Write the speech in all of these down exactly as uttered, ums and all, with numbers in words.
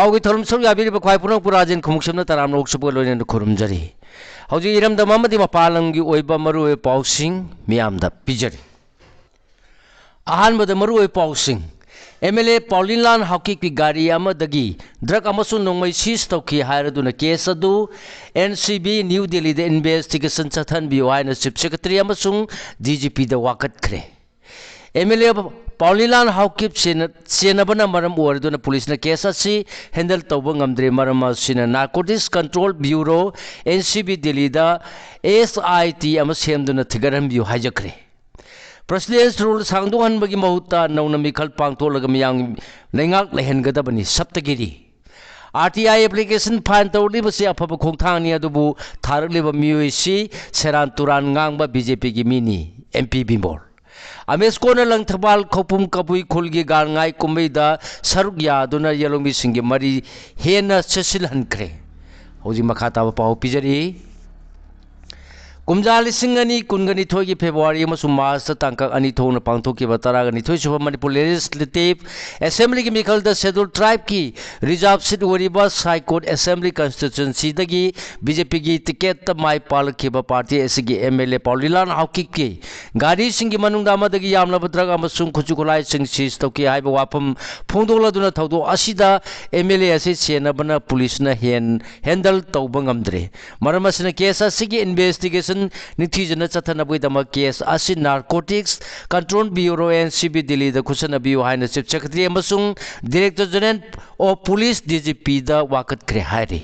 ꯑꯩꯈꯣꯏ ꯊꯧꯔꯝ ꯁꯔꯨꯛ ꯌꯥꯕꯤꯔꯤꯕ ꯈ꯭ꯋꯥꯏ ꯄꯨꯝꯅꯃꯛꯄꯨ ꯔꯥꯖꯦꯟ ꯈꯨꯃꯨꯛꯁꯝꯅ ꯇꯔꯥꯝꯅ ꯑꯣꯛꯆꯕꯒ ꯂꯣꯏꯅꯅ ꯈꯨꯔꯨꯝꯖꯔꯤ꯫ ꯍꯧꯖꯤꯛ ꯏꯔꯝꯗꯝ ꯑꯃꯗꯤ ꯃꯄꯥꯟ ꯂꯝꯒꯤ ꯑꯣꯏꯕ ꯃꯔꯨꯑꯣꯏꯕ ꯄꯥꯎꯁꯤꯡ ꯃꯤꯌꯥꯝꯗ ꯄꯤꯖꯔꯤ꯫ ꯑꯍꯥꯟꯕꯗ ꯃꯔꯨꯑꯣꯏꯕ ꯄꯥꯎꯁꯤꯡ꯫ ꯑꯦꯝ ꯑꯦꯜ ꯑꯦ ꯄꯥꯎꯂꯤꯟꯂꯥꯜ ꯍꯥꯎꯀꯤꯞꯀꯤ ꯒꯥꯔꯤ ꯑꯃꯗꯒꯤ ꯗ꯭ꯔꯒ ꯑꯃꯁꯨꯡ ꯅꯣꯡꯃꯩ ꯁꯤꯖ ꯇꯧꯈꯤ ꯍꯥꯏꯔꯗꯨꯅ ꯀꯦꯁ ꯑꯗꯨ ꯑꯦꯟ ꯁꯤ ꯕꯤ ꯅ꯭ꯌꯨ ꯗꯦꯜꯂꯤꯗ ꯏꯟꯚꯦꯁꯇꯤꯒꯦꯁꯟ ꯆꯠꯊꯍꯟꯕꯤꯌꯨ ꯍꯥꯏꯅ ꯆꯤꯐ ꯁꯦꯀ꯭ꯔꯦꯇꯔꯤ ꯑꯃꯁꯨꯡ ꯗꯤ ꯖꯤ ꯄꯤꯗ ꯋꯥꯀꯠꯈ꯭ꯔꯦ꯫ ꯑꯦꯝ ꯑꯦꯜ ꯑꯦ ꯄꯥꯎꯂꯤꯟꯂꯥꯜ ꯍꯥꯎꯀꯤꯞ ꯆꯦꯟꯅ-, ꯆꯦꯟꯅꯕꯅ ꯃꯔꯝ ꯑꯣꯏꯔꯗꯨꯅ ꯄꯨꯂꯤꯁꯅ ꯀꯦꯁ ꯑꯁꯤ ꯍꯦꯟꯗꯜ ꯇꯧꯕ ꯉꯝꯗ꯭ꯔꯦ꯫ ꯃꯔꯝ ꯑꯁꯤꯅ narcotics control bureau, N C B, ꯗꯦꯜꯂꯤꯗ ꯑꯦꯁ ꯑꯥꯏ ꯇꯤ ꯑꯃ ꯁꯦꯝꯗꯨꯅ ꯊꯤꯒꯠꯍꯟꯕꯤꯌꯨ ꯍꯥꯏꯖꯈ꯭ꯔꯦ꯫ ꯄ꯭ꯔꯁꯤꯗꯦꯟꯁ ꯔꯨꯜ ꯁꯥꯡꯗꯣꯛꯍꯟꯕꯒꯤ ꯃꯍꯨꯠꯇ ꯅꯧꯅ ꯃꯤꯈꯜ ꯄꯥꯡꯊꯣꯛꯂꯒ ꯃꯤꯌꯥꯝ ꯂꯩꯉꯥꯛ ꯂꯩꯍꯟꯒꯗꯕꯅꯤ꯫ ꯁꯞꯇꯒꯤꯔꯤ꯫ ꯑꯥꯔ ꯇꯤ ꯑꯥꯏ ꯑꯦꯄ꯭ꯂꯤꯀꯦꯁꯟ ꯐꯥꯏꯜ ꯇꯧꯔꯤꯕꯁꯤ ꯑꯐꯕ ꯈꯣꯡꯊꯥꯡꯅꯤ, ꯑꯗꯨꯕꯨ ꯊꯥꯔꯛꯂꯤꯕ ꯃꯤꯑꯣꯏꯁꯤ ꯁꯦꯔꯥꯟ ꯇꯨꯔꯥꯟ ꯉꯥꯡꯕ ꯕꯤ ꯖꯦ ꯄꯤꯒꯤ ꯃꯤꯅꯤ꯫ M P Bimol. ꯑꯃꯦꯁꯀꯣꯅ ꯂꯪꯊꯕꯥꯜ ꯈꯧꯄꯨꯝ ꯀꯕꯨꯏ ꯈꯨꯜꯒꯤ ꯒꯥꯟ ꯉꯥꯏ ꯀꯨꯝꯍꯩꯗ ꯁꯔꯨꯛ ꯌꯥꯗꯨꯅ ꯌꯦꯂꯣꯡꯃꯤꯁꯤꯡꯒꯤ ꯃꯔꯤ ꯍꯦꯟꯅ ꯆꯦꯠꯁꯤꯜꯍꯟꯈ꯭ꯔꯦ꯫ ꯍꯧꯖꯤꯛ ꯃꯈꯥ ꯇꯥꯕ ꯄꯥꯎ ꯄꯤꯖꯔꯤ꯫ ꯀꯨꯝꯖꯥ ꯂꯤꯁꯤꯡ ꯑꯅꯤ ꯀꯨꯟꯒ ꯅꯤꯊꯣꯏꯒꯤ ꯐꯦꯕ꯭ꯔꯨꯋꯥꯔꯤ ꯑꯃꯁꯨꯡ ꯃꯥꯔꯆꯇ ꯇꯥꯡꯀꯛ ꯑꯅꯤ ꯊꯣꯛꯅ ꯄꯥꯡꯊꯣꯛꯈꯤꯕ ꯇꯔꯥꯒ ꯅꯤꯊꯣꯏ ꯁꯨꯕ ꯃꯅꯤꯄꯨꯔ ꯂꯦꯖꯤꯁꯂꯦꯇꯤꯚ ꯑꯦꯁꯦꯝꯕ꯭ꯂꯤꯒꯤ ꯃꯤꯈꯜꯗ ꯁꯦꯗꯨꯜ ꯇ꯭ꯔꯥꯏꯕꯀꯤ ꯔꯤꯖꯥꯔꯚ ꯁꯤꯠ ꯑꯣꯏꯔꯤꯕ ꯁꯥꯏꯀꯣꯠ ꯑꯦꯁꯦꯝꯕ꯭ꯂꯤ ꯀꯟꯁꯇꯤꯇ꯭ꯋꯦꯟꯁꯤꯗꯒꯤ ꯕꯤ ꯖꯦ ꯄꯤꯒꯤ ꯇꯤꯀꯦꯠꯇ ꯃꯥꯏ ꯄꯥꯛꯂꯛꯈꯤꯕ ꯄꯥꯔꯇꯤ ꯑꯁꯤꯒꯤ ꯑꯦꯝ ꯑꯦꯜ ꯑꯦ ꯄꯥꯎꯂꯤꯂꯥꯜ ꯍꯥꯎꯀꯤꯞꯀꯤ ꯒꯥꯔꯤꯁꯤꯡꯒꯤ ꯃꯅꯨꯡꯗ ꯑꯃꯗꯒꯤ ꯌꯥꯝꯂꯕ ꯗ꯭ꯔꯒ ꯑꯃꯁꯨꯡ ꯈꯨꯠꯁꯨ ꯈꯨꯠꯂꯥꯏꯁꯤꯡ ꯁꯤꯖ ꯇꯧꯈꯤ ꯍꯥꯏꯕ ꯋꯥꯐꯝ ꯐꯣꯡꯗꯣꯛꯂꯗꯨꯅ ꯊꯧꯗꯣꯛ ꯑꯁꯤꯗ ꯑꯦꯝ ꯑꯦꯜ ꯑꯦ ꯑꯁꯤ ꯆꯦꯟꯅꯕꯅ ꯄꯨꯂꯤꯁꯅ ꯍꯦꯟ-, ꯍꯦꯟꯗꯜ ꯇꯧꯕ ꯉꯝꯗ꯭ꯔꯦ꯫ ꯃꯔꯝ ꯑꯁꯤꯅ ꯀꯦꯁ ꯑꯁꯤꯒꯤ ꯏꯟꯚꯦꯁꯇꯤꯒꯦꯁꯟ ꯅꯤꯡꯊꯤꯖꯅ ꯆꯠꯊꯅꯕꯒꯤꯗꯃꯛ ꯀꯦꯁ ꯑꯁꯤ narcotics control bureau, N C B, ꯗꯤꯜꯂꯤꯗ ꯈꯨꯠꯁꯟꯅꯕꯤꯌꯨ ꯍꯥꯏꯅ ꯆꯤꯐ ꯁꯦꯀ꯭ꯔꯦꯇꯔꯤ ꯑꯃꯁꯨꯡ director general of police, D G ꯄꯤꯗ ꯋꯥꯀꯠꯈ꯭ꯔꯦ ꯍꯥꯏꯔꯤ꯫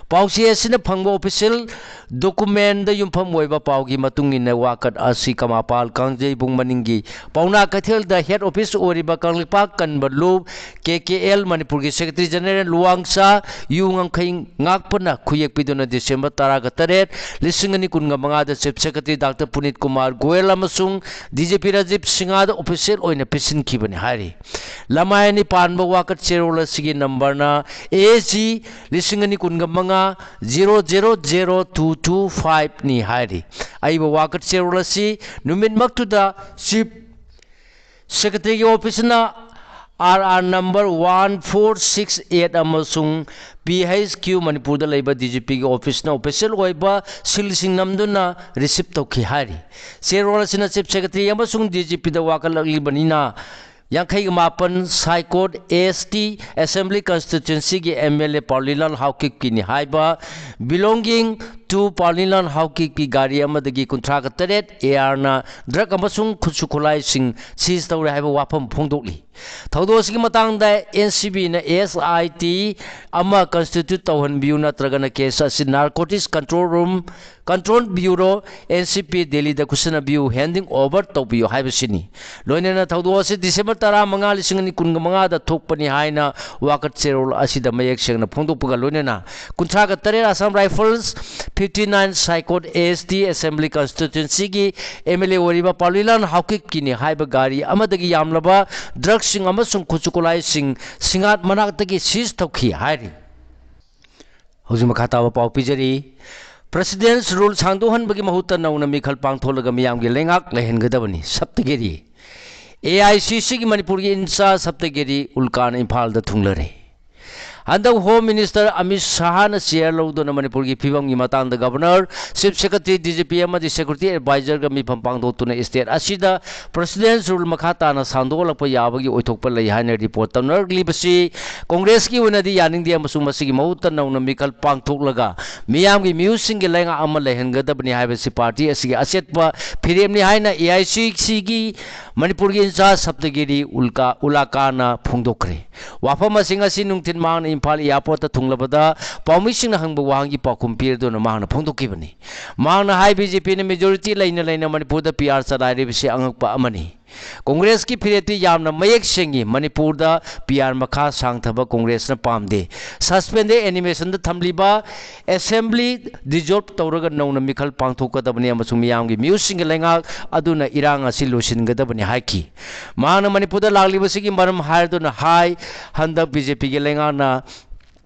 ꯄꯥꯎꯆꯦ ꯑꯁꯤꯅ ꯐꯪꯕ ꯑꯣꯐꯤꯁꯤꯌꯦꯜ ꯗꯣꯀꯨꯃꯦꯟꯗ ꯌꯨꯝꯐꯝ ꯑꯣꯏꯕ ꯄꯥꯎꯒꯤ ꯃꯇꯨꯡ ꯏꯟꯅ, ꯋꯥꯀꯠ ꯑꯁꯤ ꯀꯃꯥꯄꯥꯜ ꯀꯥꯡꯖꯩꯕꯨꯡ ꯃꯅꯤꯡꯒꯤ ꯄꯥꯎꯅꯥ ꯀꯩꯊꯦꯜꯗ ꯍꯦꯗ ꯑꯣꯐꯤꯁ ꯑꯣꯏꯔꯤꯕ ꯀꯪꯂꯩꯄꯥꯛ ꯀꯟꯕ ꯂꯨꯞ, ꯀꯦ ꯀꯦ ꯑꯦꯜ, ꯃꯅꯤꯄꯨꯔꯒꯤ ꯁꯦꯀ꯭ꯔꯦꯇꯔꯤ ꯖꯦꯅꯔꯦꯜ ꯂꯨꯋꯥꯡꯆꯥ ꯌꯨ ꯉꯝꯈꯩ ꯉꯥꯛꯄꯅ ꯈꯨꯌꯦꯛ ꯄꯤꯗꯨꯅ ꯗꯤꯁꯦꯝꯕꯔ ꯇꯔꯥꯒ ꯇꯔꯦꯠ, ꯂꯤꯁꯤꯡ ꯑꯅꯤ ꯀꯨꯟꯒ ꯃꯉꯥꯗ chief secretary doctor Punit Kumar Goyal ꯑꯃꯁꯨꯡ D G P Rajiv ꯁꯤꯡꯍꯗ official ꯑꯣꯏꯅ ꯄꯤꯁꯤꯟꯈꯤꯕꯅꯤ ꯍꯥꯏꯔꯤ꯫ ꯂꯃꯥꯏ ꯑꯅꯤ ꯄꯥꯟꯕ ꯋꯥꯀꯠ ꯆꯦꯔꯣꯜ ꯑꯁꯤꯒꯤ ꯅꯝꯕꯔꯅ ꯑꯦ ꯖꯤ ꯂꯤꯁꯤꯡ ꯑꯅꯤ ꯀꯨꯟꯒ ꯃꯉꯥ zero zero zero two two ꯐꯥꯏꯚꯅꯤ ꯍꯥꯏꯔꯤ꯫ ꯑꯏꯕ ꯋꯥꯀꯠ ꯆꯦꯔꯣꯜ ꯑꯁꯤ ꯅꯨꯃꯤꯠꯃꯛꯇꯨꯗ ꯆꯤꯐ ꯁꯦꯀ꯭ꯔꯦꯇꯔꯤꯒꯤ ꯑꯣꯐꯤꯁꯅ R R number one four six eight ꯑꯃꯁꯨꯡ ꯄꯤ ꯑꯩꯆ ꯀ꯭ꯌꯨ ꯃꯅꯤꯄꯨꯔꯗ ꯂꯩꯕ ꯗꯤ ꯖꯤ ꯄꯤꯒꯤ ꯑꯣꯐꯤꯁꯅ ꯑꯣꯐꯤꯁꯤꯌꯦꯜ ꯑꯣꯏꯕ ꯁꯤꯜꯁꯤꯡ ꯅꯝꯗꯨꯅ ꯔꯤꯁꯤꯞ ꯇꯧꯈꯤ ꯍꯥꯏꯔꯤ꯫ ꯆꯦꯔꯣꯜ ꯑꯁꯤꯅ ꯆꯤꯐ ꯁꯦꯀ꯭ꯔꯦꯇꯔꯤ ꯑꯃꯁꯨꯡ ꯗꯤ ꯖꯤ ꯄꯤꯗ ꯋꯥꯀꯠꯂꯛꯂꯤꯕꯅꯤꯅ, ꯌꯥꯡꯈꯩꯒ ꯃꯥꯄꯟ ꯁꯥꯏꯀꯣꯠ ꯑꯦꯁ ꯇꯤ ꯑꯦꯁꯦꯝꯕ꯭ꯂꯤ ꯀꯟꯁꯇꯤꯇ꯭ꯋꯦꯟꯁꯤꯒꯤ ꯑꯦꯝ ꯑꯦꯜ ꯑꯦ ꯄꯥꯎꯂꯤꯂꯥꯜ ꯍꯥꯎꯀꯤꯞꯀꯤꯅꯤ ꯍꯥꯏꯕ belonging to ꯄꯥꯎꯂꯤꯂꯥꯜ ꯍꯥꯎꯀꯤꯞꯀꯤ ꯒꯥꯔꯤ ꯑꯃꯗꯒꯤ ꯀꯨꯟꯊ꯭ꯔꯥꯒ ꯇꯔꯦꯠ ꯑꯦ ꯑꯥꯔꯅ ꯗ꯭ꯔꯒ ꯑꯃꯁꯨꯡ ꯈꯨꯠꯁꯨ ꯈꯨꯠꯂꯥꯏꯁꯤꯡ ꯁꯤꯖ ꯇꯧꯔꯦ ꯍꯥꯏꯕ ꯋꯥꯐꯝ ꯐꯣꯡꯗꯣꯛꯂꯤ꯫ ꯊꯧꯗꯣꯛ ꯑꯁꯤꯒꯤ ꯃꯇꯥꯡꯗ ꯑꯦꯟ ꯁꯤ ꯕꯤꯅ ꯑꯦꯁ ꯑꯥꯏ ꯇꯤ ꯑꯃ ꯀꯟꯁꯇꯤꯇ꯭ꯌꯨꯠ ꯇꯧꯍꯟꯕꯤꯌꯨ, ꯅꯠꯇ꯭ꯔꯒꯅ ꯀꯦꯁ ꯑꯁꯤ narcotics control room, control bureau, N C P, ꯗꯦꯜꯂꯤꯗ ꯈꯨꯠꯁꯤꯟꯅꯕꯤꯌꯨ, ꯍꯦꯟꯗꯤꯡ ꯑꯣꯚꯔ ꯇꯧꯕꯤꯌꯨ ꯍꯥꯏꯕꯁꯤꯅꯤ꯫ ꯂꯣꯏꯅꯅ ꯊꯧꯗꯣꯛ ꯑꯁꯤ ꯗꯤꯁꯦꯝꯕꯔ ꯇꯔꯥꯃꯉꯥ, ꯂꯤꯁꯤꯡ ꯑꯅꯤ ꯀꯨꯟꯒ ꯃꯉꯥꯗ ꯊꯣꯛꯄꯅꯤ ꯍꯥꯏꯅ ꯋꯥꯀꯠ ꯆꯦꯔꯣꯜ ꯑꯁꯤꯗ ꯃꯌꯦꯛ ꯁꯦꯡꯅ ꯐꯣꯡꯗꯣꯛꯄꯒ ꯂꯣꯏꯅꯅ ꯀꯨꯟꯊ꯭ꯔꯥꯒ ꯇꯔꯦꯠ Assam rifles, fifty nine Saikot S T assembly ꯀꯟꯁꯇꯤꯇ꯭ꯋꯦꯟꯁꯤꯒꯤ ꯑꯦꯝ ꯑꯦꯜ ꯑꯦ ꯑꯣꯏꯔꯤꯕ ꯄꯥꯎꯂꯤꯂꯥꯜ ꯍꯥꯎꯀꯤꯞꯀꯤꯅꯤ ꯍꯥꯏꯕ ꯒꯥꯔꯤ ꯑꯃꯗꯒꯤ ꯌꯥꯝꯂꯕ ꯗ꯭ꯔꯒꯁꯤꯡ ꯑꯃꯁꯨꯡ ꯈꯨꯠꯁꯨ ꯈꯨꯠꯂꯥꯏꯁꯤꯡ ꯁꯤꯡꯉꯥꯠ ꯃꯅꯥꯛꯇꯒꯤ ꯁꯤꯖ ꯇꯧꯈꯤ ꯍꯥꯏꯔꯤ꯫ ꯍꯧꯖꯤꯛ ꯃꯈꯥ ꯇꯥꯕ ꯄꯥꯎ ꯄꯤꯖꯔꯤ꯫ ꯄ꯭ꯔꯦꯁꯤꯗꯦꯟꯁ ꯔꯨꯜ ꯁꯥꯡꯗꯣꯛꯍꯟꯕꯒꯤ ꯃꯍꯨꯠꯇ ꯅꯧꯅ ꯃꯤꯈꯜ ꯄꯥꯡꯊꯣꯛꯂꯒ ꯃꯤꯌꯥꯝꯒꯤ ꯂꯩꯉꯥꯛ ꯂꯩꯍꯟꯒꯗꯕꯅꯤ꯫ ꯁꯞꯇꯒꯤꯔꯤ꯫ ꯑꯦ ꯑꯥꯏ ꯁꯤ ꯁꯤꯒꯤ ꯃꯅꯤꯄꯨꯔꯒꯤ ꯏꯟꯆꯥꯔꯖ ꯁꯞꯇꯒꯤꯔꯤ ꯎꯜꯀꯥꯅ ꯏꯝꯐꯥꯜꯗ ꯊꯨꯡꯂꯔꯦ꯫ ꯍꯟꯗꯛ ꯍꯣꯝ ꯃꯤꯅꯤꯁꯇꯔ ꯑꯃꯤꯠ ꯁꯥꯍꯅ ꯆꯤꯌꯔ ꯂꯧꯗꯨꯅ ꯃꯅꯤꯄꯨꯔꯒꯤ ꯐꯤꯕꯝꯒꯤ ꯃꯇꯥꯡꯗ governor, chief secretary, D G P ꯑꯃꯗꯤ ꯁꯦꯀ꯭ꯌꯨꯔꯤꯇꯤ ꯑꯦꯗꯚꯥꯏꯖꯔꯒ ꯃꯤꯐꯝ ꯄꯥꯡꯊꯣꯛꯇꯨꯅ ꯁ꯭ꯇꯦꯠ ꯑꯁꯤꯗ ꯄ꯭ꯔꯦꯁꯤꯗꯦꯟꯁ ꯔꯨꯜ ꯃꯈꯥ ꯇꯥꯅ ꯁꯥꯡꯗꯣꯛꯂꯛꯄ ꯌꯥꯕꯒꯤ ꯑꯣꯏꯊꯣꯛꯄ ꯂꯩ ꯍꯥꯏꯅ ꯔꯤꯄꯣꯔꯠ ꯇꯧꯅꯔꯛꯂꯤꯕꯁꯤ ꯀꯣꯡꯒ꯭ꯔꯦꯁꯀꯤ ꯑꯣꯏꯅꯗꯤ ꯌꯥꯅꯤꯡꯗꯦ ꯑꯃꯁꯨꯡ ꯃꯁꯤꯒꯤ ꯃꯍꯨꯠꯇ ꯅꯧꯅ ꯃꯤꯈꯜ ꯄꯥꯡꯊꯣꯛꯂꯒ ꯃꯤꯌꯥꯝꯒꯤ ꯃꯤꯍꯨꯠꯁꯤꯡꯒꯤ ꯂꯩꯉꯥꯛ ꯑꯃ ꯂꯩꯍꯟꯒꯗꯕꯅꯤ ꯍꯥꯏꯕꯁꯤ ꯄꯥꯔꯇꯤ ꯑꯁꯤꯒꯤ ꯑꯆꯦꯠꯄ ꯐꯤꯔꯦꯞꯅꯤ ꯍꯥꯏꯅ ꯑꯦ ꯑꯥꯏ ꯁꯤ ꯁꯤꯒꯤ ꯃꯅꯤꯄꯨꯔꯒꯤ ꯏꯟꯆꯥꯔꯖ ꯁꯞꯇꯒꯤꯔꯤ ꯎꯜꯀꯥ, ꯎꯂꯥꯀꯥꯅ ꯐꯣꯡꯗꯣꯛꯈ꯭ꯔꯦ꯫ ꯋꯥꯐꯝ ꯑꯁꯤ ꯉꯁꯤ ꯅꯨꯡꯊꯤꯜ ꯃꯍꯥꯛꯅ ꯏꯝꯐꯥꯜ ꯑꯦꯌꯥꯔꯄꯣꯔꯠꯇ ꯊꯨꯡꯂꯕꯗ ꯄꯥꯎꯃꯤꯁꯤꯡꯅ ꯍꯪꯕ ꯋꯥꯍꯪꯒꯤ ꯄꯥꯎꯈꯨꯝ ꯄꯤꯔꯗꯨꯅ ꯃꯍꯥꯛꯅ ꯐꯣꯡꯗꯣꯛꯈꯤꯕꯅꯤ꯫ ꯃꯍꯥꯛꯅ ꯍꯥꯏ, ꯕꯤ ꯖꯦ ꯄꯤꯅ ꯃꯦꯖꯣꯔꯤꯇꯤ ꯂꯩꯅ ꯂꯩꯅ ꯃꯅꯤꯄꯨꯔꯗ ꯄꯤ ꯑꯥꯔ ꯆꯂꯥꯏꯔꯤꯕꯁꯤ ꯑꯉꯛꯄ ꯑꯃꯅꯤ꯫ ꯀꯣꯡꯒ꯭ꯔꯦꯁꯀꯤ ꯐꯤꯔꯦꯞꯇꯤ ꯌꯥꯝꯅ ꯃꯌꯦꯛ ꯁꯦꯡꯏ꯫ ꯃꯅꯤꯄꯨꯔꯗ ꯄꯤ ꯑꯥꯔ ꯃꯈꯥ ꯁꯥꯡꯊꯕ ꯀꯣꯡꯒ꯭ꯔꯦꯁꯅ ꯄꯥꯝꯗꯦ꯫ ꯁꯁꯄꯦꯟꯗꯦꯗ ꯑꯦꯅꯤꯃꯦꯁꯟꯗ ꯊꯝꯂꯤꯕ ꯑꯦꯁꯦꯝꯕ꯭ꯂꯤ ꯗꯤꯖꯣꯜꯕ ꯇꯧꯔꯒ ꯅꯧꯅ ꯃꯤꯈꯜ ꯄꯥꯡꯊꯣꯛꯀꯗꯕꯅꯤ ꯑꯃꯁꯨꯡ ꯃꯤꯌꯥꯝꯒꯤ ꯃꯤꯍꯨꯠꯁꯤꯡꯒꯤ ꯂꯩꯉꯥꯛ ꯑꯗꯨꯅ ꯏꯔꯥꯡ ꯑꯁꯤ ꯂꯣꯏꯁꯤꯟꯒꯗꯕꯅꯤ ꯍꯥꯏꯈꯤ꯫ ꯃꯍꯥꯛꯅ ꯃꯅꯤꯄꯨꯔꯗ ꯂꯥꯛꯂꯤꯕꯁꯤꯒꯤ ꯃꯔꯝ ꯍꯥꯏꯔꯗꯨꯅ ꯍꯥꯏ, ꯍꯟꯗꯛ ꯕꯤ ꯖꯦ ꯄꯤꯒꯤ ꯂꯩꯉꯥꯛꯅ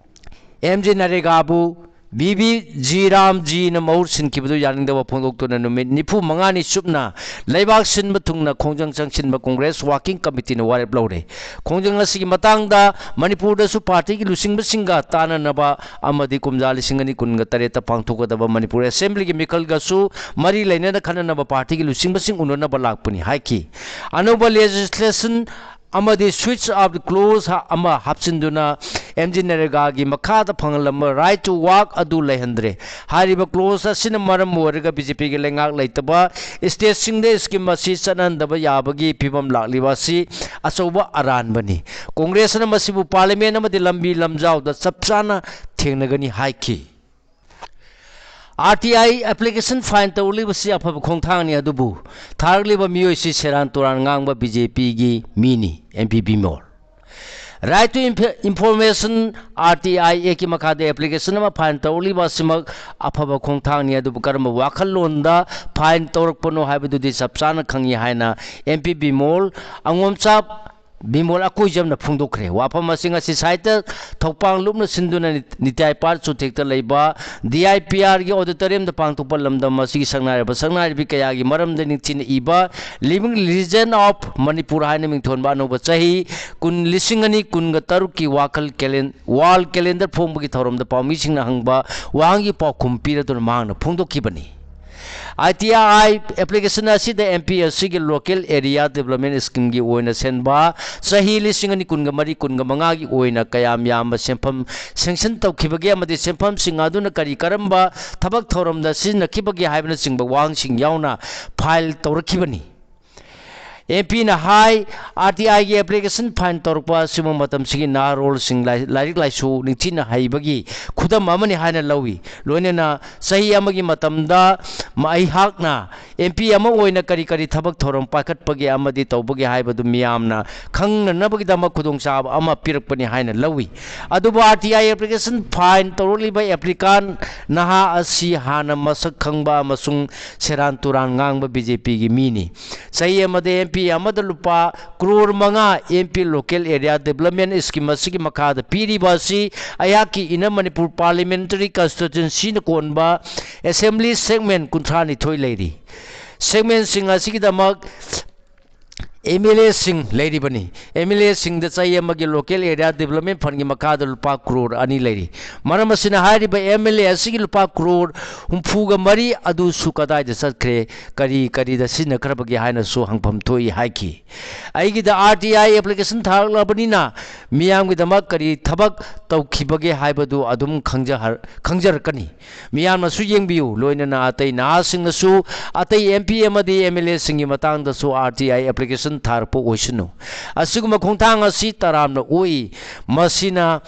ꯑꯦꯝ ꯖꯤ ꯅꯔꯦꯒꯥꯕꯨ ꯕꯤ ꯕꯤ ꯖꯤ ꯔꯥꯝꯖꯤꯅ ꯃꯍꯨꯠ ꯁꯤꯟꯈꯤꯕꯗꯨ ꯌꯥꯅꯤꯡꯗꯕ ꯐꯣꯡꯗꯣꯛꯇꯨꯅ ꯅꯨꯃꯤꯠ ꯅꯤꯐꯨ ꯃꯉꯥꯅꯤ ꯆꯨꯞꯅ ꯂꯩꯕꯥꯛ ꯁꯤꯟꯕ ꯊꯨꯡꯅ ꯈꯣꯡꯖꯪ ꯆꯪꯁꯤꯟꯕ ꯀꯣꯡꯒ꯭ꯔꯦꯁ ꯋꯥꯔꯀꯤꯡ ꯀꯃꯤꯇꯤꯅ ꯋꯥꯔꯦꯞ ꯂꯧꯔꯦ꯫ ꯈꯣꯡꯖꯪ ꯑꯁꯤꯒꯤ ꯃꯇꯥꯡꯗ ꯃꯅꯤꯄꯨꯔꯗꯁꯨ ꯄꯥꯔꯇꯤꯒꯤ ꯂꯨꯆꯤꯡꯕꯁꯤꯡꯒ ꯇꯥꯟꯅꯅꯕ ꯑꯃꯗꯤ ꯀꯨꯝꯖꯥ ꯂꯤꯁꯤꯡ ꯑꯅꯤ ꯀꯨꯟꯒ ꯇꯔꯦꯠꯇ ꯄꯥꯡꯊꯣꯛꯀꯗꯕ ꯃꯅꯤꯄꯨꯔ ꯑꯦꯁꯦꯝꯕ꯭ꯂꯤꯒꯤ ꯃꯤꯈꯜꯒꯁꯨ ꯃꯔꯤ ꯂꯩꯅꯅ ꯈꯟꯅꯅꯕ ꯄꯥꯔꯇꯤꯒꯤ ꯂꯨꯆꯤꯡꯕꯁꯤꯡ ꯎꯅꯅꯕ ꯂꯥꯛꯄꯅꯤ ꯍꯥꯏꯈꯤ꯫ ꯑꯅꯧꯕ ꯂꯦꯖꯤꯁꯂꯦꯁꯟ ꯑꯃꯗꯤ ꯁ꯭ꯋꯤꯆ ꯑꯣꯐ ꯀ꯭ꯂꯣꯖ ꯑꯃ ꯍꯥꯞꯆꯤꯟꯗꯨꯅ ꯑꯦꯝ ꯖꯤ ꯅꯔꯦꯒꯥꯒꯤ ꯃꯈꯥꯗ ꯐꯪꯍꯜꯂꯝꯕ ꯔꯥꯏꯠ ꯇꯨ ꯋꯥꯛ ꯑꯗꯨ ꯂꯩꯍꯟꯗ꯭ꯔꯦ꯫ ꯍꯥꯏꯔꯤꯕ ꯀ꯭ꯂꯣꯖ ꯑꯁꯤꯅ ꯃꯔꯝ ꯑꯣꯏꯔꯒ ꯕꯤ ꯖꯦ ꯄꯤꯒꯤ ꯂꯩꯉꯥꯛ ꯂꯩꯇꯕ ꯁ꯭ꯇꯦꯠꯁꯤꯡꯗ ꯁ꯭ꯀꯤꯝ ꯑꯁꯤ ꯆꯠꯅꯍꯟꯗꯕ ꯌꯥꯕꯒꯤ ꯐꯤꯕꯝ ꯂꯥꯛꯂꯤꯕ ꯑꯁꯤ ꯑꯆꯧꯕ ꯑꯔꯥꯟꯕꯅꯤ꯫ ꯀꯣꯡꯒ꯭ꯔꯦꯁꯅ ꯃꯁꯤꯕꯨ ꯄꯥꯔꯂꯤꯌꯥꯃꯦꯟ ꯑꯃꯗꯤ ꯂꯝꯕꯤ ꯂꯝꯖꯥꯎꯗ ꯆꯞ ꯆꯥꯅ ꯊꯦꯡꯅꯒꯅꯤ ꯍꯥꯏꯈꯤ꯫ ꯑꯥꯔ ꯇꯤ ꯑꯥꯏ ꯑꯦꯄ꯭ꯂꯤꯀꯦꯁꯟ ꯐꯥꯏꯜ ꯇꯧꯔꯛꯂꯤꯕꯁꯤ ꯑꯐꯕ ꯈꯣꯡꯊꯥꯡꯅꯤ, ꯑꯗꯨꯕꯨ ꯊꯥꯔꯛꯂꯤꯕ ꯃꯤꯑꯣꯏꯁꯤ ꯁꯦꯔꯥꯟ ꯇꯨꯔꯥꯟ ꯉꯥꯡꯕ ꯕꯤ ꯖꯦ ꯄꯤꯒꯤ ꯃꯤꯅꯤ, M P Bimol. Right to information, R T I ꯑꯦꯛꯀꯤ ꯃꯈꯥꯗ ꯑꯦꯄ꯭ꯂꯤꯀꯦꯁꯟ ꯑꯃ ꯐꯥꯏꯜ ꯇꯧꯔꯛꯂꯤꯕ ꯑꯁꯤꯃꯛ ꯑꯐꯕ ꯈꯣꯡꯊꯥꯡꯅꯤ, ꯑꯗꯨꯕꯨ ꯀꯔꯝꯕ ꯋꯥꯈꯜꯂꯣꯟꯗ ꯐꯥꯏꯜ ꯇꯧꯔꯛꯄꯅꯣ ꯍꯥꯏꯕꯗꯨꯗꯤ ꯆꯞ ꯆꯥꯅ ꯈꯪꯏ ꯍꯥꯏꯅ ꯑꯦꯝ ꯄꯤ ꯕꯤꯃꯣꯜ, ꯑꯉꯣꯝꯆꯥ ꯕꯤꯃꯣꯜ ꯑꯀꯣꯏꯖꯝꯅ ꯐꯣꯡꯗꯣꯛꯈ꯭ꯔꯦ꯫ ꯋꯥꯐꯝ ꯑꯁꯤ ꯉꯁꯤ ꯁꯥꯏꯇ ꯊꯧꯄꯥꯡ ꯂꯨꯞꯅ ꯁꯤꯟꯗꯨꯅ ꯅꯤꯇ꯭ꯌꯥꯏ ꯄꯥꯔꯛ ꯆꯨꯊꯦꯛꯇ ꯂꯩꯕ ꯗꯤ ꯑꯥꯏ ꯄꯤ ꯑꯥꯔꯒꯤ ꯑꯣꯗꯤꯇꯣꯔꯤꯌꯝꯗ ꯄꯥꯡꯊꯣꯛꯄ ꯂꯝꯗꯝ ꯑꯁꯤꯒꯤ ꯁꯛꯅꯥꯏꯔꯕ ꯁꯛꯅꯥꯏꯔꯕꯤ ꯀꯌꯥꯒꯤ ꯃꯔꯝꯗ ꯅꯤꯡꯊꯤꯅ ꯏꯕ Living Legend of Manipur ꯍꯥꯏꯅ ꯃꯤꯡꯊꯣꯟꯕ ꯑꯅꯧꯕ ꯆꯍꯤ ꯀꯨꯟ, ꯂꯤꯁꯤꯡ ꯑꯅꯤ ꯀꯨꯟꯒ ꯇꯔꯨꯛꯀꯤ ꯋꯥꯈꯜ ꯀꯦꯂꯦꯟ-, ꯋꯥꯜ ꯀꯦꯂꯦꯟꯗꯔ ꯐꯣꯡꯕꯒꯤ ꯊꯧꯔꯝꯗ ꯄꯥꯎꯃꯤꯁꯤꯡꯅ ꯍꯪꯕ ꯋꯥꯍꯪꯒꯤ ꯄꯥꯎꯈꯨꯝ ꯄꯤꯔꯗꯨꯅ ꯃꯍꯥꯛꯅ ꯐꯣꯡꯗꯣꯛꯈꯤꯕꯅꯤ꯫ ꯑꯥꯏ ꯇꯤ ꯑꯥꯏ ꯑꯦꯄ꯭ꯂꯤꯀꯦꯁꯟ ꯑꯁꯤꯗ ꯑꯦꯝ ꯄꯤ ꯑꯦꯁ ꯁꯤꯒꯤ ꯂꯣꯀꯦꯜ ꯑꯦꯔꯤꯌꯥ ꯗꯤꯕꯂꯞꯃꯦꯟ ꯁ꯭ꯀꯤꯝꯒꯤ ꯑꯣꯏꯅ ꯁꯦꯝꯕ ꯆꯍꯤ ꯂꯤꯁꯤꯡ ꯑꯅꯤ ꯀꯨꯟꯒ ꯃꯔꯤ ꯀꯨꯟꯒ ꯃꯉꯥꯒꯤ ꯑꯣꯏꯅ ꯀꯌꯥꯝ ꯌꯥꯝꯕ ꯁꯦꯟꯐꯝ ꯁꯦꯡꯁꯟ ꯇꯧꯈꯤꯕꯒꯦ ꯑꯃꯗꯤ ꯁꯦꯟꯐꯝꯁꯤꯡ ꯑꯗꯨꯅ ꯀꯔꯤ ꯀꯔꯝꯕ ꯊꯕꯛ ꯊꯧꯔꯝꯗ ꯁꯤꯖꯤꯟꯅꯈꯤꯕꯒꯦ ꯍꯥꯏꯕꯅꯆꯤꯡꯕ ꯋꯥꯍꯪꯁꯤꯡ ꯌꯥꯎꯅ ꯐꯥꯏꯜ ꯇꯧꯔꯛꯈꯤꯕꯅꯤ꯫ ꯑꯦꯝ ꯄꯤꯅ ꯍꯥꯏ, ꯑꯥꯔ ꯇꯤ ꯑꯥꯏꯒꯤ ꯑꯦꯄ꯭ꯂꯤꯀꯦꯁꯟ ꯐꯥꯏꯜ ꯇꯧꯔꯛꯄ ꯑꯁꯤꯕꯨ ꯃꯇꯝꯁꯤꯒꯤ ꯅꯍꯥꯔꯣꯜꯁꯤꯡ ꯂꯥꯏ-, ꯂꯥꯏꯔꯤꯛ ꯂꯥꯏꯁꯨ ꯅꯤꯡꯊꯤꯅ ꯍꯩꯕꯒꯤ ꯈꯨꯗꯝ ꯑꯃꯅꯤ ꯍꯥꯏꯅ ꯂꯧꯏ꯫ ꯂꯣꯏꯅꯅ ꯆꯍꯤ ꯑꯃꯒꯤ ꯃꯇꯝꯗ ꯃ-, ꯑꯩꯍꯥꯛꯅ ꯑꯦꯝ ꯄꯤ ꯑꯃ ꯑꯣꯏꯅ ꯀꯔꯤ ꯀꯔꯤ ꯊꯕꯛ ꯊꯧꯔꯝ ꯄꯥꯏꯈꯠꯄꯒꯦ ꯑꯃꯗꯤ ꯇꯧꯕꯒꯦ ꯍꯥꯏꯕꯗꯨ ꯃꯤꯌꯥꯝꯅ ꯈꯪꯅꯅꯕꯒꯤꯗꯃꯛ ꯈꯨꯗꯣꯡꯆꯥꯕ ꯑꯃ ꯄꯤꯔꯛꯄꯅꯤ ꯍꯥꯏꯅ ꯂꯧꯏ꯫ ꯑꯗꯨꯕꯨ ꯑꯥꯔ ꯇꯤ ꯑꯥꯏ application file ꯇꯧꯔꯛꯂꯤꯕ applicant ꯅꯍꯥ ꯑꯁꯤ ꯍꯥꯟꯅ ꯃꯁꯛ ꯈꯪꯕ ꯑꯃꯁꯨꯡ ꯁꯦꯔꯥꯟ ꯇꯨꯔꯥꯟ ꯉꯥꯡꯕ ꯕꯤ ꯖꯦ ꯄꯤꯒꯤ ꯃꯤꯅꯤ꯫ ꯆꯍꯤ ꯑꯃꯗ ꯑꯦꯝ ꯄꯤ ꯑꯃꯗ ꯂꯨꯄꯥ ꯀ꯭ꯔꯣꯔ ꯃꯉꯥ M P Local Area Development Scheme ꯑꯁꯤꯒꯤ ꯃꯈꯥꯗ ꯄꯤꯔꯤꯕ ꯑꯁꯤ ꯑꯩꯍꯥꯛꯀꯤ Inner Manipur Parliamentary Constituencyꯅ ꯀꯣꯟꯕ assembly segment ꯀꯨꯟꯊ꯭ꯔꯥ ꯅꯤꯊꯣꯏ ꯂꯩꯔꯤ꯫ Segmentꯁꯤꯡ ꯑꯁꯤꯒꯤꯗꯃꯛ ꯑꯦꯝ ꯑꯦꯜ ꯑꯦꯁꯤꯡ ꯂꯩꯔꯤꯕꯅꯤ꯫ ꯑꯦꯝ ꯑꯦꯜ ꯑꯦꯁꯤꯡꯗ ꯆꯍꯤ ꯑꯃꯒꯤ Local Area Development Fundꯒꯤ ꯃꯈꯥꯗ ꯂꯨꯄꯥ ꯀ꯭ꯔꯣꯔ ꯑꯅꯤ ꯂꯩꯔꯤ꯫ ꯃꯔꯝ ꯑꯁꯤꯅ ꯍꯥꯏꯔꯤꯕ ꯑꯦꯝ ꯑꯦꯜ ꯑꯦ ꯑꯁꯤꯒꯤ ꯂꯨꯄꯥ ꯀ꯭ꯔꯣꯔ ꯍꯨꯝꯐꯨꯒ ꯃꯔꯤ ꯑꯗꯨꯁꯨ ꯀꯗꯥꯏꯗ ꯆꯠꯈ꯭ꯔꯦ, ꯀꯔꯤ ꯀꯔꯤꯗ ꯁꯤꯖꯤꯟꯅꯈ꯭ꯔꯕꯒꯦ ꯍꯥꯏꯅꯁꯨ ꯍꯪꯐꯝ ꯊꯣꯛꯏ ꯍꯥꯏꯈꯤ꯫ ꯑꯩꯒꯤꯗ ꯑꯥꯔ ꯇꯤ ꯑꯥꯏ application ꯊꯥꯔꯛꯂꯕꯅꯤꯅ ꯃꯤꯌꯥꯝꯒꯤꯗꯃꯛ ꯀꯔꯤ ꯊꯕꯛ ꯇꯧꯈꯤꯕꯒꯦ ꯍꯥꯏꯕꯗꯨ ꯑꯗꯨꯝ ꯈꯪꯖꯍ-, ꯈꯪꯖꯔꯛꯀꯅꯤ꯫ ꯃꯤꯌꯥꯝꯅꯁꯨ ꯌꯦꯡꯕꯤꯌꯨ, ꯂꯣꯏꯅꯅ ꯑꯇꯩ ꯅꯍꯥꯁꯤꯡꯅꯁꯨ ꯑꯇꯩ ꯑꯦꯝ ꯄꯤ ꯑꯃꯗꯤ ꯑꯦꯝ ꯑꯦꯜ ꯑꯦꯁꯤꯡꯒꯤ ꯃꯇꯥꯡꯗꯁꯨ ꯑꯥꯔ ꯇꯤ ꯑꯥꯏ application ꯊꯥꯔꯛꯄ ꯑꯣꯏꯁꯅꯨ꯫ ꯑꯁꯤꯒꯨꯝꯕ ꯈꯣꯡꯊꯥꯡ ꯑꯁꯤ ꯇꯔꯥꯝꯅ ꯑꯣꯛꯏ꯫ ꯃꯁꯤꯅ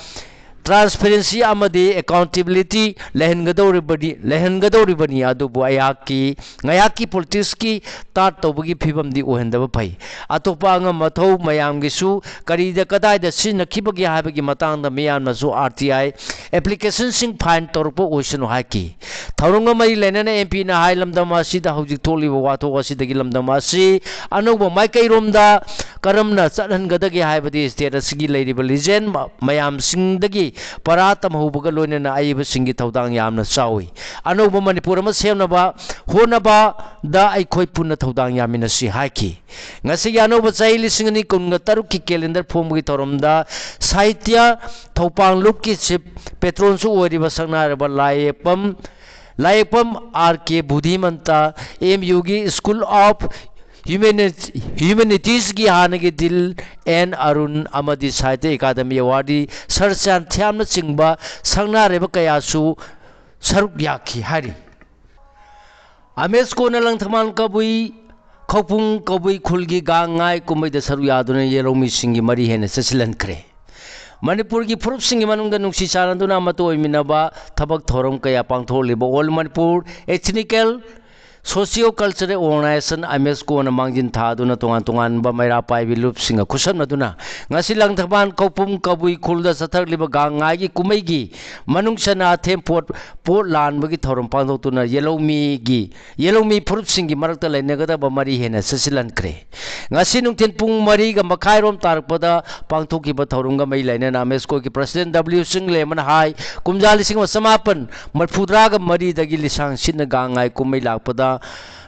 transparency ꯑꯃꯗꯤ accountability ꯂꯩꯍꯟꯒꯗꯧꯔꯤꯕꯅꯤ, ꯂꯩꯍꯟꯒꯗꯧꯔꯤꯕꯅꯤ, ꯑꯗꯨꯕꯨ ꯑꯩꯍꯥꯛꯀꯤ ꯉꯥꯏꯍꯥꯛꯀꯤ politicsꯀꯤ ꯇꯥꯠ ꯇꯧꯕꯒꯤ ꯐꯤꯕꯝꯗꯤ ꯑꯣꯏꯍꯟꯗꯕ ꯐꯩ꯫ ꯑꯇꯣꯞꯄ ꯑꯉꯝ ꯑꯊꯧ ꯃꯌꯥꯝꯒꯤꯁꯨ ꯀꯔꯤꯗ ꯀꯗꯥꯏꯗ ꯁꯤꯖꯤꯟꯅꯈꯤꯕꯒꯦ ꯍꯥꯏꯕꯒꯤ ꯃꯇꯥꯡꯗ ꯃꯤꯌꯥꯝꯅꯁꯨ ꯑꯥꯔ ꯇꯤ ꯑꯥꯏ applicationꯁꯤꯡ file ꯇꯧꯔꯛꯄ ꯑꯣꯏꯁꯅꯨ ꯍꯥꯏꯈꯤ꯫ ꯊꯧꯔꯝꯒ ꯃꯔꯤ ꯂꯩꯅꯅ ꯑꯦꯝ ꯄꯤꯅ ꯍꯥꯏ, ꯂꯝꯗꯝ ꯑꯁꯤꯗ ꯍꯧꯖꯤꯛ ꯊꯣꯛꯂꯤꯕ ꯋꯥꯊꯣꯛ ꯑꯁꯤꯗꯒꯤ ꯂꯝꯗꯝ ꯑꯁꯤ ꯑꯅꯧꯕ ꯃꯥꯏꯀꯩꯔꯣꯝꯗ ꯀꯔꯝꯅ ꯆꯠꯍꯟꯒꯗꯒꯦ ꯍꯥꯏꯕꯗꯤ state ꯑꯁꯤꯒꯤ ꯂꯩꯔꯤꯕ legend ꯃ-, ꯃꯌꯥꯝꯁꯤꯡꯗꯒꯤ ꯄꯔꯥ ꯇꯝꯍꯧꯕꯒ ꯂꯣꯏꯅꯅ ꯑꯏꯕꯁꯤꯡꯒꯤ ꯊꯧꯗꯥꯡ ꯌꯥꯝꯅ ꯆꯥꯎꯏ꯫ ꯑꯅꯧꯕ ꯃꯅꯤꯄꯨꯔ ꯑꯃ ꯁꯦꯝꯅꯕ ꯍꯣꯠꯅꯕꯗ ꯑꯩꯈꯣꯏ ꯄꯨꯟꯅ ꯊꯧꯗꯥꯡ ꯌꯥꯃꯤꯟꯅꯁꯤ ꯍꯥꯏꯈꯤ꯫ ꯉꯁꯤꯒꯤ ꯑꯅꯧꯕ ꯆꯍꯤ ꯂꯤꯁꯤꯡ ꯑꯅꯤ ꯀꯨꯟꯒ ꯇꯔꯨꯛꯀꯤ calendar ꯐꯣꯡꯕꯒꯤ ꯊꯧꯔꯝꯗ ꯁꯥꯍꯤꯇ꯭ꯌ ꯊꯧꯄꯥꯡ ꯂꯨꯞꯀꯤ chief patronꯁꯨ ꯑꯣꯏꯔꯤꯕ ꯁꯛꯅꯥꯏꯔꯕ ꯂꯥꯏꯌꯦꯛꯄꯝ, ꯂꯥꯏꯌꯦꯛꯄꯝ ꯑꯥꯔ ꯀꯦ ꯕꯨꯙꯤꯃꯟꯇ, ꯑꯦꯝ ꯌꯨꯒꯤ School of Humani-, Humanitiesꯀꯤ ꯍꯥꯟꯅꯒꯤ dean ꯑꯦꯟ ꯑꯔꯨꯟ ꯑꯃꯗꯤ ꯁꯥꯍꯤꯇ꯭ꯌ ꯑꯦꯀꯥꯗꯃꯤ awardee ꯁꯔ ꯆꯥꯟꯊ꯭ꯌꯥꯝꯅꯆꯤꯡꯕ ꯁꯛꯅꯥꯏꯔꯕ ꯀꯌꯥꯁꯨ ꯁꯔꯨꯛ ꯌꯥꯈꯤ ꯍꯥꯏꯔꯤ꯫ ꯑꯃꯦꯁꯀꯣꯅ ꯂꯪꯊꯕꯥꯜ ꯀꯕꯨꯏ ꯈꯧꯄꯨꯝ ꯀꯕꯨꯏ ꯈꯨꯜꯒꯤ ꯒꯥꯡ ꯉꯥꯏ ꯀꯨꯝꯍꯩꯗ ꯁꯔꯨꯛ ꯌꯥꯗꯨꯅ ꯌꯦꯜꯍꯧꯃꯤꯁꯤꯡꯒꯤ ꯃꯔꯤ ꯍꯦꯟꯅ ꯆꯦꯠꯁꯤꯜꯍꯟꯈ꯭ꯔꯦ꯫ ꯃꯅꯤꯄꯨꯔꯒꯤ ꯐꯨꯔꯨꯞꯁꯤꯡꯒꯤ ꯃꯅꯨꯡꯗ ꯅꯨꯡꯁꯤ ꯆꯥꯟꯅꯗꯨꯅ ꯑꯃꯠꯇ ꯑꯣꯏꯃꯤꯟꯅꯕ ꯊꯕꯛ ꯊꯧꯔꯝ ꯀꯌꯥ ꯄꯥꯡꯊꯣꯛꯂꯤꯕ All Manipur Ethnical Socio Cultural Organization, M S ꯀꯣꯅ ꯃꯥꯡꯖꯤꯟ ꯊꯥꯗꯨꯅ ꯇꯣꯉꯥꯟ ꯇꯣꯉꯥꯟꯕ ꯃꯩꯔꯥ ꯄꯥꯏꯕꯤ ꯂꯨꯞꯁꯤꯡꯒ ꯈꯨꯠꯁꯝꯅꯗꯨꯅ ꯉꯁꯤ ꯂꯪꯊꯕꯥꯜ ꯀꯧꯄꯨꯝ ꯀꯕꯨꯏ ꯈꯨꯜꯗ ꯆꯠꯊꯔꯛꯂꯤꯕ ꯒꯥꯡ ꯉꯥꯏꯒꯤ ꯀꯨꯝꯍꯩꯒꯤ ꯃꯅꯨꯡ ꯆꯟꯅ ꯑꯊꯦꯝ ꯄꯣꯠ, ꯄꯣꯠ ꯂꯥꯟꯕꯒꯤ ꯊꯧꯔꯝ ꯄꯥꯡꯊꯣꯛꯇꯨꯅ ꯌꯦꯜꯍꯧꯃꯤꯒꯤ, ꯌꯦꯜꯍꯧꯃꯤ ꯐꯨꯔꯨꯞꯁꯤꯡꯒꯤ ꯃꯔꯛꯇ ꯂꯩꯅꯒꯗꯕ ꯃꯔꯤ ꯍꯦꯟꯅ ꯆꯦꯠꯁꯤꯜꯍꯟꯈ꯭ꯔꯦ꯫ ꯉꯁꯤ ꯅꯨꯡꯊꯤꯜ ꯄꯨꯡ ꯃꯔꯤꯒ ꯃꯈꯥꯏꯔꯣꯝ ꯇꯥꯔꯛꯄꯗ ꯄꯥꯡꯊꯣꯛꯈꯤꯕ ꯊꯧꯔꯝꯒ ꯃꯔꯤ ꯂꯩꯅꯅ ꯑꯦꯝ ꯑꯦꯁ ꯀꯣꯒꯤ ꯄ꯭ꯔꯁꯤꯗꯦꯟ ꯗꯕ꯭ꯂꯤꯎ ꯆꯤꯡꯂꯦꯝꯕꯅ ꯍꯥꯏ, ꯀꯨꯝꯖꯥ ꯂꯤꯁꯤꯡ ꯑꯃ ꯆꯃꯥꯄꯟ ꯃꯔꯤꯐꯨꯇꯔꯥꯒ ꯃꯔꯤꯗꯒꯤ ꯂꯤꯁꯥꯡ ꯁꯤꯠꯅ ꯒꯥꯡ ꯉꯥꯏ ꯀꯨꯝꯍꯩ ꯂꯥꯛꯄꯗ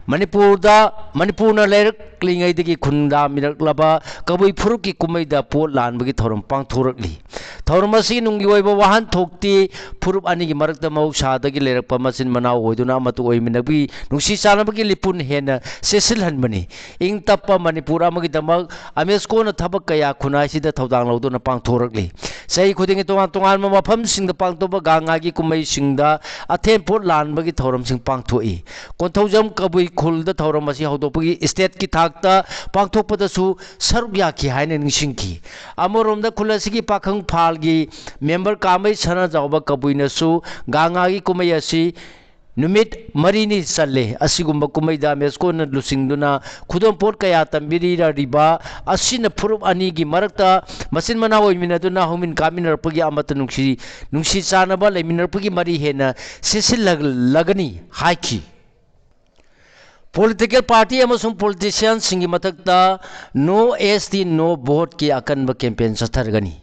ꯃꯅꯤꯄꯨꯔꯗ, ꯃꯅꯤꯄꯨꯔꯅ ꯂꯩꯔꯛꯂꯤꯉꯩꯗꯒꯤ ꯈꯨꯟꯗꯥꯃꯤꯔꯛꯂꯕ ꯀꯕꯨꯏ ꯐꯨꯔꯨꯞꯀꯤ ꯀꯨꯝꯍꯩꯗ ꯄꯣꯠ ꯂꯥꯟꯕꯒꯤ ꯊꯧꯔꯝ ꯄꯥꯡꯊꯣꯔꯛꯂꯤ꯫ ꯊꯧꯔꯝ ꯑꯁꯤꯒꯤ ꯅꯨꯡꯒꯤ ꯑꯣꯏꯕ ꯋꯥꯍꯟꯊꯣꯛꯇꯤ ꯐꯨꯔꯨꯞ ꯑꯅꯤꯒꯤ ꯃꯔꯛꯇ ꯃꯍꯧꯁꯥꯗꯒꯤ ꯂꯩꯔꯛꯄ ꯃꯆꯤꯟ ꯃꯅꯥꯎ ꯑꯣꯏꯗꯨꯅ ꯑꯃꯠꯇ ꯑꯣꯏꯃꯤꯟꯅꯕꯒꯤ ꯅꯨꯡꯁꯤ ꯆꯥꯟꯅꯕꯒꯤ ꯂꯤꯄꯨꯟ ꯍꯦꯟꯅ ꯆꯦꯠꯁꯤꯜꯍꯟꯕꯅꯤ꯫ ꯏꯪ ꯇꯞꯄ ꯃꯅꯤꯄꯨꯔ ꯑꯃꯒꯤꯗꯃꯛ ꯑꯦꯝ ꯑꯦꯁ ꯀꯣꯅ ꯊꯕꯛ ꯀꯌꯥ ꯈꯨꯟꯅꯥꯏꯁꯤꯗ ꯊꯧꯗꯥꯡ ꯂꯧꯗꯨꯅ ꯄꯥꯡꯊꯣꯔꯛꯂꯤ꯫ ꯆꯍꯤ ꯈꯨꯗꯤꯡꯒꯤ ꯇꯣꯉꯥꯟ ꯇꯣꯉꯥꯟꯕ ꯃꯐꯝꯁꯤꯡꯗ ꯄꯥꯡꯊꯣꯛꯄ ꯒꯥꯡ ꯉꯥꯏꯒꯤ ꯀꯨꯝꯍꯩꯁꯤꯡꯗ ꯑꯊꯦꯝ ꯄꯣꯠ ꯂꯥꯟꯕꯒꯤ ꯊꯧꯔꯝꯁꯤꯡ ꯄꯥꯡꯊꯣꯛꯏ꯫ ꯀꯣꯟꯊꯧꯖꯝ ꯀꯕꯨꯏ ꯈꯨꯜꯗ ꯊꯧꯔꯝ ꯑꯁꯤ ꯍꯧꯗꯣꯛꯄꯒꯤ ꯏꯁꯇꯦꯠꯀꯤ ꯊꯥꯛꯇ ꯄꯥꯡꯊꯣꯛꯄꯗꯁꯨ ꯁꯔꯨꯛ ꯌꯥꯈꯤ ꯍꯥꯏꯅ ꯅꯤꯡꯁꯤꯡꯈꯤ꯫ ꯑꯃꯔꯣꯝꯗ ꯈꯨꯜ ꯑꯁꯤꯒꯤ ꯄꯥꯈꯪ ꯐꯥꯜꯒꯤ ꯃꯦꯝꯕꯔ ꯀꯥꯃꯩ ꯁꯅꯥꯖꯥꯎꯕ ꯀꯕꯨꯏꯅꯁꯨ ꯒꯥꯡ ꯉꯥꯏꯒꯤ ꯀꯨꯝꯍꯩ ꯑꯁꯤ ꯅꯨꯃꯤꯠ ꯃꯔꯤꯅꯤ ꯆꯠꯂꯦ꯫ ꯑꯁꯤꯒꯨꯝꯕ ꯀꯨꯝꯍꯩꯗ ꯑꯦꯝ ꯑꯦꯁ ꯀꯣꯅ ꯂꯨꯆꯤꯡꯗꯨꯅ ꯈꯨꯗꯣꯜꯄꯣꯠ ꯀꯌꯥ ꯇꯝꯕꯤꯔꯤꯕ ꯑꯁꯤꯅ ꯐꯨꯔꯨꯞ ꯑꯅꯤꯒꯤ ꯃꯔꯛꯇ ꯃꯆꯤꯟ ꯃꯅꯥꯎ ꯑꯣꯏꯃꯤꯟꯅꯗꯨꯅ ꯍꯧꯃꯤꯟ ꯀꯥꯃꯤꯟꯅꯔꯛꯄꯒꯤ ꯑꯃꯠꯇ ꯅꯨꯡꯁꯤ, ꯅꯨꯡꯁꯤ ꯆꯥꯟꯅꯕ ꯂꯩꯃꯤꯟꯅꯔꯛꯄꯒꯤ ꯃꯔꯤ ꯍꯦꯟꯅ ꯆꯦꯠꯁꯤꯜꯂꯒꯅꯤ ꯍꯥꯏꯈꯤ꯫ ꯄꯣꯂꯤꯇꯤꯀꯦꯜ ꯄꯥꯔꯇꯤ ꯑꯃꯁꯨꯡ ꯄꯣꯂꯤꯇꯤꯁꯤꯌꯥꯟꯁꯤꯡꯒꯤ ꯃꯊꯛꯇ "No S T, No Vote"ꯀꯤ ꯑꯀꯟꯕ ꯀꯦꯝꯄꯦꯟ ꯆꯠꯊꯔꯒꯅꯤ꯫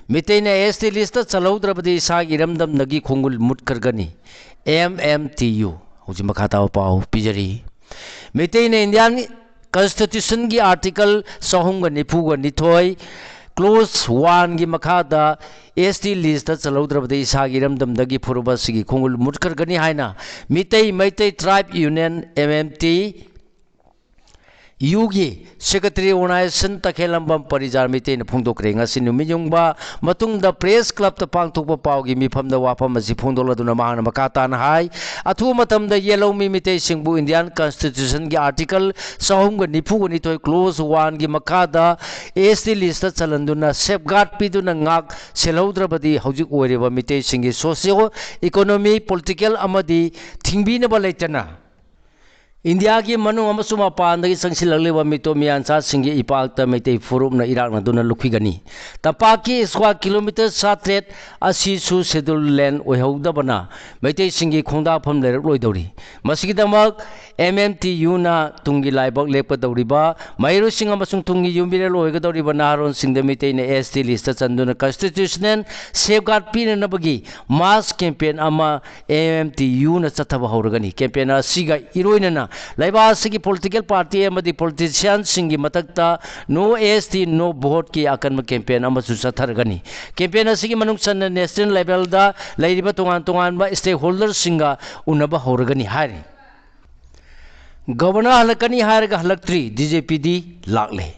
ꯃꯤꯇꯩꯅ ꯑꯦꯁ ꯇꯤ ꯂꯤꯁꯇ ꯆꯜꯍꯧꯗ꯭ꯔꯕꯗꯤ ꯏꯁꯥꯒꯤ ꯏꯔꯝꯗꯝꯗꯒꯤ ꯈꯣꯡꯒꯨꯜ ꯃꯨꯠꯈ꯭ꯔꯒꯅꯤ꯫ M M T U. ꯍꯧꯖꯤꯛ ꯃꯈꯥ ꯇꯥꯕ ꯄꯥꯎ ꯄꯤꯖꯔꯤ꯫ ꯃꯤꯇꯩꯅ ꯏꯟꯗꯤꯌꯥꯟ ꯀꯟꯁꯇꯤꯇ꯭ꯌꯨꯁꯟꯒꯤ ꯑꯥꯔꯇꯤꯀꯜ ꯆꯍꯨꯝꯒ ꯅꯤꯐꯨꯒ ꯅꯤꯊꯣꯏ, ꯀ꯭ꯂꯣꯖ ꯋꯥꯟꯒꯤ ꯃꯈꯥꯗ ꯑꯦꯁ ꯇꯤ ꯂꯤꯁꯇ ꯆꯜꯍꯧꯗ꯭ꯔꯕꯗꯤ ꯏꯁꯥꯒꯤ ꯏꯔꯝꯗꯝꯗꯒꯤ ꯐꯨꯔꯨꯞ ꯑꯁꯤꯒꯤ ꯈꯣꯡꯒꯨꯜ ꯃꯨꯠꯈ꯭ꯔꯒꯅꯤ ꯍꯥꯏꯅ ꯃꯤꯇꯩ, ꯃꯩꯇꯩ ꯇ꯭ꯔꯥꯏꯕ ꯌꯨꯅꯤꯌꯟ, ꯑꯦꯝ ꯑꯦꯝ ꯇꯤ ꯌꯨꯒꯤ ꯁꯦꯀ꯭ꯔꯦꯇꯔꯤ ꯑꯣꯔꯒꯅꯥꯏꯖꯦꯁꯟ ꯇꯈꯦꯂꯝꯕꯝ ꯄꯔꯤꯖꯥꯔ ꯃꯤꯇꯩꯅ ꯐꯣꯡꯗꯣꯛꯈ꯭ꯔꯦ꯫ ꯉꯁꯤ ꯅꯨꯃꯤꯠ ꯌꯨꯡꯕ ꯃꯇꯨꯡꯗ ꯄ꯭ꯔꯦꯁ ꯀ꯭ꯂꯕꯇ ꯄꯥꯡꯊꯣꯛꯄ ꯄꯥꯎꯒꯤ ꯃꯤꯐꯝꯗ ꯋꯥꯐꯝ ꯑꯁꯤ ꯐꯣꯡꯗꯣꯛꯂꯗꯨꯅ ꯃꯍꯥꯛꯅ ꯃꯈꯥ ꯇꯥꯅ ꯍꯥꯏ, ꯑꯊꯨꯕ ꯃꯇꯝꯗ ꯌꯦꯜꯍꯧꯃꯤ ꯃꯤꯇꯩꯁꯤꯡꯕꯨ ꯏꯟꯗꯤꯌꯥꯟ ꯀꯟꯁꯇꯤꯇ꯭ꯌꯨꯁꯟꯒꯤ ꯑꯥꯔꯇꯤꯀꯜ ꯆꯍꯨꯝꯒ ꯅꯤꯐꯨꯒ ꯅꯤꯊꯣꯏ, ꯀ꯭ꯂꯣꯖ ꯋꯥꯟꯒꯤ ꯃꯈꯥꯗ ꯑꯦꯁ ꯇꯤ ꯂꯤꯁꯇ ꯆꯜꯍꯟꯗꯨꯅ ꯁꯦꯐꯒꯥꯔꯗ ꯄꯤꯗꯨꯅ ꯉꯥꯛ ꯁꯦꯜꯍꯧꯗ꯭ꯔꯕꯗꯤ ꯍꯧꯖꯤꯛ ꯑꯣꯏꯔꯤꯕ ꯃꯤꯇꯩꯁꯤꯡꯒꯤ ꯁꯣꯁꯤꯌꯣ ꯏꯀꯣꯅꯣꯃꯤ, ꯄꯣꯂꯤꯇꯤꯀꯦꯜ ꯑꯃꯗꯤ ꯊꯤꯡꯕꯤꯅꯕ ꯂꯩꯇꯅ ꯏꯟꯗꯤꯌꯥꯒꯤ ꯃꯅꯨꯡ ꯑꯃꯁꯨꯡ ꯃꯄꯥꯟꯗꯒꯤ ꯆꯪꯁꯤꯜꯂꯛꯂꯤꯕ ꯃꯤꯇꯣꯞ ꯃꯤꯌꯥꯟꯆꯥꯁꯤꯡꯒꯤ ꯏꯄꯥꯛꯇ ꯃꯩꯇꯩ ꯐꯨꯔꯨꯞꯅ ꯏꯔꯥꯛꯅꯗꯨꯅ ꯂꯨꯞꯈꯤꯒꯅꯤ꯫ ꯇꯝꯄꯥꯛꯀꯤ square kilometre ꯆꯥꯇꯔꯦꯠ ꯑꯁꯤꯁꯨ scheduled land ꯑꯣꯏꯍꯧꯗꯕꯅ ꯃꯩꯇꯩꯁꯤꯡꯒꯤ ꯈꯣꯡꯗꯥꯐꯝ ꯂꯩꯔꯛꯂꯣꯏꯗꯧꯔꯤ꯫ ꯃꯁꯤꯒꯤꯗꯃꯛ M M T Uꯅ ꯇꯨꯡꯒꯤ ꯂꯥꯏꯕꯛ ꯂꯦꯞꯀꯗꯧꯔꯤꯕ ꯃꯍꯩꯔꯣꯏꯁꯤꯡ ꯑꯃꯁꯨꯡ ꯇꯨꯡꯒꯤ ꯌꯨꯝꯕꯤꯔꯦꯜ ꯑꯣꯏꯒꯗꯧꯔꯤꯕ ꯅꯍꯥꯔꯣꯜꯁꯤꯡꯗ ꯃꯤꯇꯩꯅ S T listꯇ ꯆꯟꯗꯨꯅ constitutional safeguard ꯄꯤꯅꯅꯕꯒꯤ mass campaign ꯑꯃ M M T Uꯅ ꯆꯠꯊꯕ ꯍꯧꯔꯒꯅꯤ꯫ Campaign ꯑꯁꯤꯒ ꯏꯔꯣꯏꯅꯅ ꯂꯩꯕꯥꯛ ꯑꯁꯤꯒꯤ political party ꯑꯃꯗꯤ politicianꯁꯤꯡꯒꯤ ꯃꯊꯛꯇ No S T No Voteꯀꯤ ꯑꯀꯟꯕ campaign ꯑꯃꯁꯨ ꯆꯠꯊꯔꯒꯅꯤ꯫ Campaign ꯑꯁꯤꯒꯤ ꯃꯅꯨꯡ ꯆꯟꯅ national levelꯗ ꯂꯩꯔꯤꯕ ꯇꯣꯉꯥꯟ ꯇꯣꯉꯥꯟꯕ stakeholderꯁꯤꯡꯒ ꯎꯅꯕ ꯍꯧꯔꯒꯅꯤ ꯍꯥꯏꯔꯤ꯫ Governor ꯍꯜꯂꯛꯀꯅꯤ ꯍꯥꯏꯔꯒ ꯍꯜꯂꯛꯇ꯭ꯔꯤ, D J Pꯗꯤ ꯂꯥꯛꯂꯦ꯫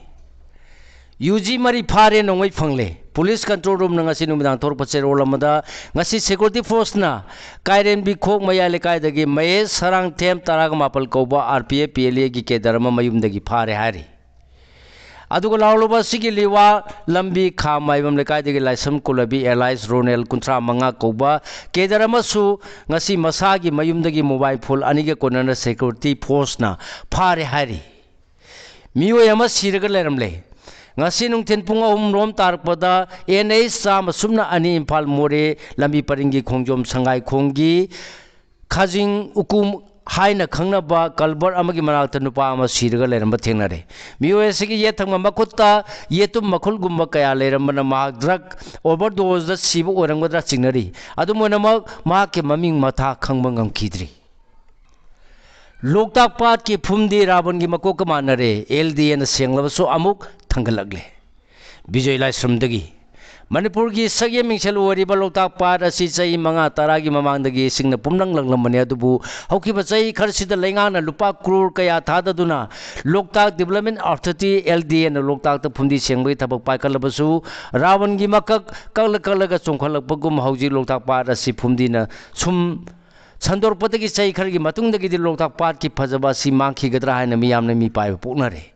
U G ꯃꯔꯤ ꯐꯥꯔꯦ, ꯅꯣꯡꯃꯩ ꯐꯪꯂꯦ꯫ Police control roomꯅ ꯉꯁꯤ ꯅꯨꯃꯤꯗꯥꯡ ꯊꯣꯔꯛꯄ ꯆꯦꯔꯣꯜ ꯑꯃꯗ ꯉꯁꯤ security forceꯅ ꯀꯥꯏꯔꯦꯟꯕꯤꯈꯣꯛ ꯃꯌꯥꯏ ꯂꯩꯀꯥꯏꯗꯒꯤ ꯃꯍꯦꯁ ꯁꯔꯥꯡꯊꯦꯝ ꯇꯔꯥꯒ ꯃꯥꯄꯜ ꯀꯧꯕ R P F P L Aꯒꯤ cadre ꯑꯃ ꯃꯌꯨꯝꯗꯒꯤ ꯐꯥꯔꯦ ꯍꯥꯏꯔꯤ꯫ ꯑꯗꯨꯒ ꯂꯥꯎꯔꯕ ꯑꯁꯤꯒꯤ ꯂꯤꯋꯥ ꯂꯝꯕꯤ ꯈꯥ ꯃꯥꯏꯕꯝ ꯂꯩꯀꯥꯏꯗꯒꯤ ꯂꯥꯏꯁ꯭ꯔꯝ ꯀꯨꯂꯕꯤ alias ꯔꯣꯅꯦꯜ ꯀꯨꯟꯊ꯭ꯔꯥ ꯃꯉꯥ ꯀꯧꯕ cadre ꯑꯃꯁꯨ ꯉꯁꯤ ꯃꯁꯥꯒꯤ ꯃꯌꯨꯝꯗꯒꯤ mobile phone ꯑꯅꯤꯒ ꯀꯣꯟꯅꯅ security forceꯅ ꯐꯥꯔꯦ ꯍꯥꯏꯔꯤ꯫ ꯃꯤꯑꯣꯏ ꯑꯃ ꯁꯤꯔꯒ ꯂꯩꯔꯝꯂꯦ꯫ ꯉꯁꯤ ꯅꯨꯡꯊꯤꯜ ꯄꯨꯡ ꯑꯍꯨꯝ ꯔꯣꯝ ꯇꯥꯔꯛꯄꯗ N H ꯆꯥꯝꯃ ꯁꯨꯞꯅ ꯑꯅꯤ ꯏꯝꯐꯥꯜ ꯃꯣꯔꯦ ꯂꯝꯕꯤ ꯄꯔꯤꯡꯒꯤ ꯈꯣꯡꯖꯣꯝ ꯁꯉꯥꯏꯈꯣꯡꯒꯤ ꯈꯥꯖꯤꯡ ꯎꯀꯨꯝ ꯍꯥꯏꯅ ꯈꯪꯅꯕ culvert ꯑꯃꯒꯤ ꯃꯅꯥꯛꯇ ꯅꯨꯄꯥ ꯑꯃ ꯁꯤꯔꯒ ꯂꯩꯔꯝꯕ ꯊꯦꯡꯅꯔꯦ꯫ ꯃꯤꯑꯣꯏ ꯑꯁꯤꯒꯤ ꯌꯦꯠ ꯊꯪꯕ ꯃꯈꯨꯠꯇ ꯌꯦꯇꯨꯝ ꯃꯈꯨꯜꯒꯨꯝꯕ ꯀꯌꯥ ꯂꯩꯔꯝꯕꯅ ꯃꯍꯥꯛ drug overdoseꯗ ꯁꯤꯕ ꯑꯣꯏꯔꯝꯒꯗ꯭ꯔꯥ ꯆꯤꯡꯅꯔꯤ꯫ ꯑꯗꯨꯝ ꯑꯣꯏꯅꯃꯛ, ꯃꯍꯥꯛꯀꯤ ꯃꯃꯤꯡ ꯃꯊꯥ ꯈꯪꯕ ꯉꯝꯈꯤꯗ꯭ꯔꯤ꯫ ꯂꯣꯛꯇꯥꯛ ꯄꯥꯠꯀꯤ ꯐꯨꯝꯗꯤ ꯔꯥꯕꯟꯒꯤ ꯃꯀꯣꯛꯀ ꯃꯥꯟꯅꯔꯦ, L D Aꯅ ꯁꯦꯡꯂꯕꯁꯨ ꯑꯃꯨꯛ ꯊꯥꯡꯒꯠꯂꯛꯂꯦ꯫ ꯕꯤꯖꯣꯏ ꯂꯥꯏꯁ꯭ꯔꯝꯗꯒꯤ꯫ ꯃꯅꯤꯄꯨꯔꯒꯤ ꯁꯛꯌꯦꯡ ꯃꯤꯡꯁꯦꯜ ꯑꯣꯏꯔꯤꯕ ꯂꯣꯛꯇꯥꯛ ꯄꯥꯠ ꯑꯁꯤ ꯆꯍꯤ ꯃꯉꯥ ꯇꯔꯥꯒꯤ ꯃꯃꯥꯡꯗꯒꯤ ꯏꯁꯤꯡꯅ ꯄꯨꯝꯂꯪ ꯂꯪꯂꯝꯕꯅꯤ, ꯑꯗꯨꯕꯨ ꯍꯧꯈꯤꯕ ꯆꯍꯤ ꯈꯔꯁꯤꯗ ꯂꯩꯉꯥꯛꯅ ꯂꯨꯄꯥ ꯀ꯭ꯔꯣꯔ ꯀꯌꯥ ꯊꯥꯗꯗꯨꯅ ꯂꯣꯛꯇꯥꯛ Development Authority, L D Aꯅ ꯂꯣꯛꯇꯥꯛꯇ ꯐꯨꯝꯗꯤ ꯁꯦꯡꯕꯒꯤ ꯊꯕꯛ ꯄꯥꯏꯈꯠꯂꯕꯁꯨ ꯔꯥꯕꯟꯒꯤ ꯃꯀꯛ ꯀꯛꯂ ꯀꯛꯂꯒ ꯆꯣꯡꯈꯠꯂꯛꯄꯒꯨꯝ ꯍꯧꯖꯤꯛ ꯂꯣꯛꯇꯥꯛ ꯄꯥꯠ ꯑꯁꯤ ꯐꯨꯝꯗꯤꯅ ꯁꯨꯝ ꯁꯟꯗꯣꯔꯛꯄꯗꯒꯤ ꯆꯍꯤ ꯈꯔꯒꯤ ꯃꯇꯨꯡꯗꯒꯤꯗꯤ ꯂꯣꯛꯇꯥꯛ ꯄꯥꯠꯀꯤ ꯐꯖꯕ ꯑꯁꯤ ꯃꯥꯡꯈꯤꯒꯗ꯭ꯔꯥ ꯍꯥꯏꯅ ꯃꯤꯌꯥꯝꯅ ꯃꯤꯄꯥꯏꯕ ꯄꯣꯛꯅꯔꯦ꯫